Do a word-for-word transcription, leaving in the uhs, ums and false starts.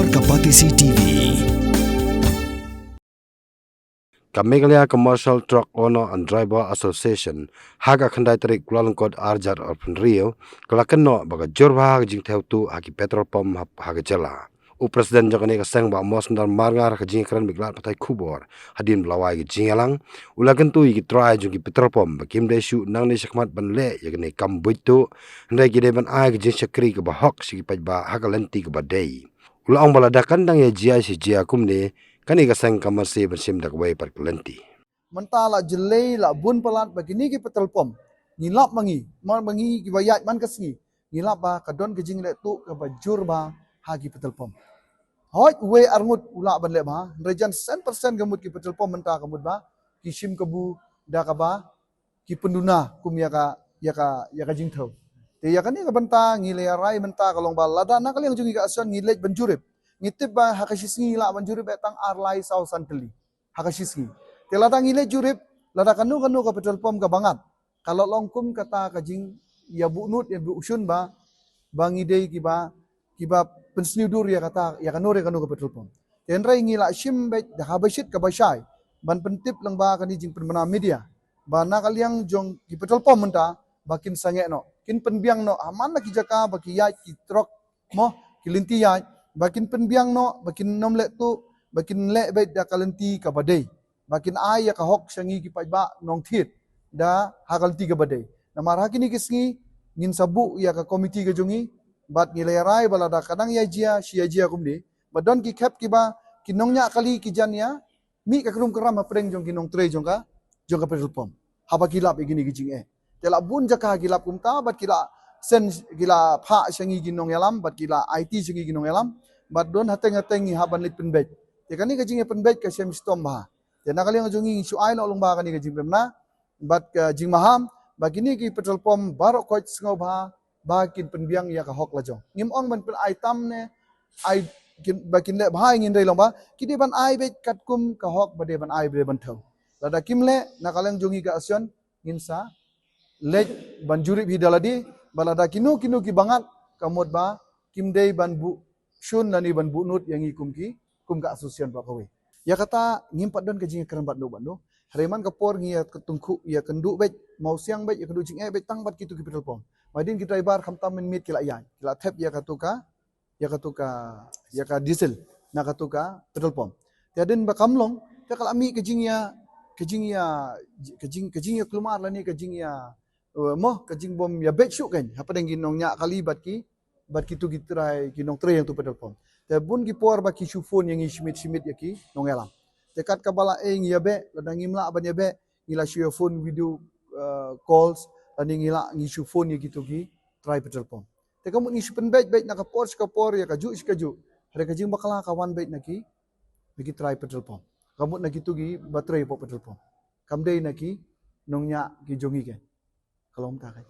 Ka Batesi T V. Ka Meghalaya Commercial Truck Owner and Driver Association, ha ka khyndai tarik Kyllalyngkot arjar arphew hynriew, ka la kynnoh ba ka jur bha ka jingthew tuh ha ki petrol pump ha, ha ka jylla. U President jong kane ka seng, Bah Mawsynram Marngar, ha ka jingkren bad ki lad pathai khubor hadien ba la wai ka jingïalang, u la kyntu ïa ki trai jong ki petrol pump ba kim dei shuh nangne shakhmat ban leh ïa kane ka kam buit tuh, hynrei ki dei ban ai ka jingshakri kaba hok sha ki paidbah ha ka lynti kaba dei. U la ong ba lada kan dang ïa jia shi jia kumne, kane ka seng kam marse ban shim da kawei pat ka lynti. Mynta la jyllei, la bun palat ba kine ki petrol pump, ngi lap ma ngi, ma, ma ngi kiba ïaid man ka sngi, ngi lap ba ka don ka jingleh tuh kaba jur bha ha ki petrol pump. Hooid, uwei arngut u lah ban leh bha, hynrei jan san percent ka mut ki petrol pump mynta ka mut ba ki shim kabu da kaba ki pynduna kum ïa ka, ïa ka, ïa ka jingthew. Te ïa kane ka bynta ngi la ïa rai mynta ka long ba lada na ka liang jong ngi ka association ngi leit ban jurip, ngi tip ba ha ka shi sngi lah ban jurip eh tang ar lai saw san tylli ha ka shi sngi. Te lada ngi leit jurip, lada kano kano ka petrol pump ka bangat, ka la long kum kata ka jingïabuhnud, ïabuhshun ba, ba ngi dei kiba, kiba pynsniew dur ïa kata, ïa kano re kano ka petrol pump. Te hynrei ngi la shim beit da kaba shit kaba shai ban pyntip lyngba kane jingpynbna media ba na ka liang jong ki petrol pump mynta ba kin sangeh noh, kin pynbiang noh ha man la ki jaka ba ki ïaid ki trok, mo, ki lynti ïaid, ba kin pynbiang noh, ba kin nym leh tuh, ba kin leh beit da ka lynti kaba dei, ba kin ai ïa ka hok sha ngi ki paidbah nongthied da ha ka lynti kaba dei. Namar ha kine ki sngi ngin sa buh ïa ka komiti ka jong ngi, bad ngi la ïa rai ba lada ka dang ïa jia shi ïa jia kumne, ba don ki khep kiba ki nongñiah kali ki jan ïa mih ka krum ka ram hapdeng jong ki nongtrei jong ka, jong ka petrol pump, haba ki lap ïa kine ki jingeh. Te la bun jaka ki lap kumta, bad ki la send, ki la phah sha ngi ki nongïalam, bad ki la aiti sha ngi ki nongïalam, bad don hateng hateng ngi hap ban leit pynbeit. Te kane ka jingïapynbeit ka shem shitom bha. Te na ka liang jong ngi ngi shu ai noh lyngba kane ka jingpynbna bad ka jingmaham ba kine ki petrol pump baroh khoit sngewbha ba kin pynbiang ïa ka hok lajong. Ngim ong ban pyn-ai tam ne ai kin, ba kin leh bha ïa ngi, hynrei long ba ki dei ban ai beit katkum ka hok ba dei ban ai, ba dei ban thew. Lada kim leh, na ka liang jong ngi ka association ngin sa leit ban jurip hi da lade, ba lada kino kino ki bangat, ka mut ba kim dei ban buh shun lane ban buhnud ïa ngi kum ki, kum ka association ba kawei. Ïa kata ngim pat don ka jingïakren bad no bad no. Hynrei man ka por ngi ïa ka tyngkhuh, ïa kynduh beit mawsiang beit, ïa kynduh jingeh beit tang bad kitu ki petrol pump. Ba hadien ki driver khamtam mynmiet ki la ïaid, ki la thep ïa katu ka, ïa katu ka, ïa ka diesel na katu ka petrol pump. Te hadien ba kam long, te ka la mih ka jingïa, ka jingïa, ka jing, ka jingïakulmar lane ka jingïa, eh, mo, ka jingbym ïabeit shuh kein hapdeng ki nongñiah kali bad ki, bad kitu ki trai, ki nongtrei ïa katu petrol pump. Te bun ki por ba ki shu phone ïa ngi shimit shimit ïa ki nongïalam. Te kat kaba la ei ngi ïabeh, lada ngim lah ban ïabeh, ngi la shu ïa phone video, eh, calls, lane ngi la, ngi shu phone ïa kitu ki trai petrol pump. Te ka mut ngi shu pynbeit beit na ka por sha ka por, ïa kajuh sha kajuh. Hynrei ka jingbakla ka wan beit na ki, na ki trai petrol pump. Ka mut na kitu kiba trei hapoh petrol pump. Kam dei na ki nongñiah ki jong ngi kein. Ka long kumta kein.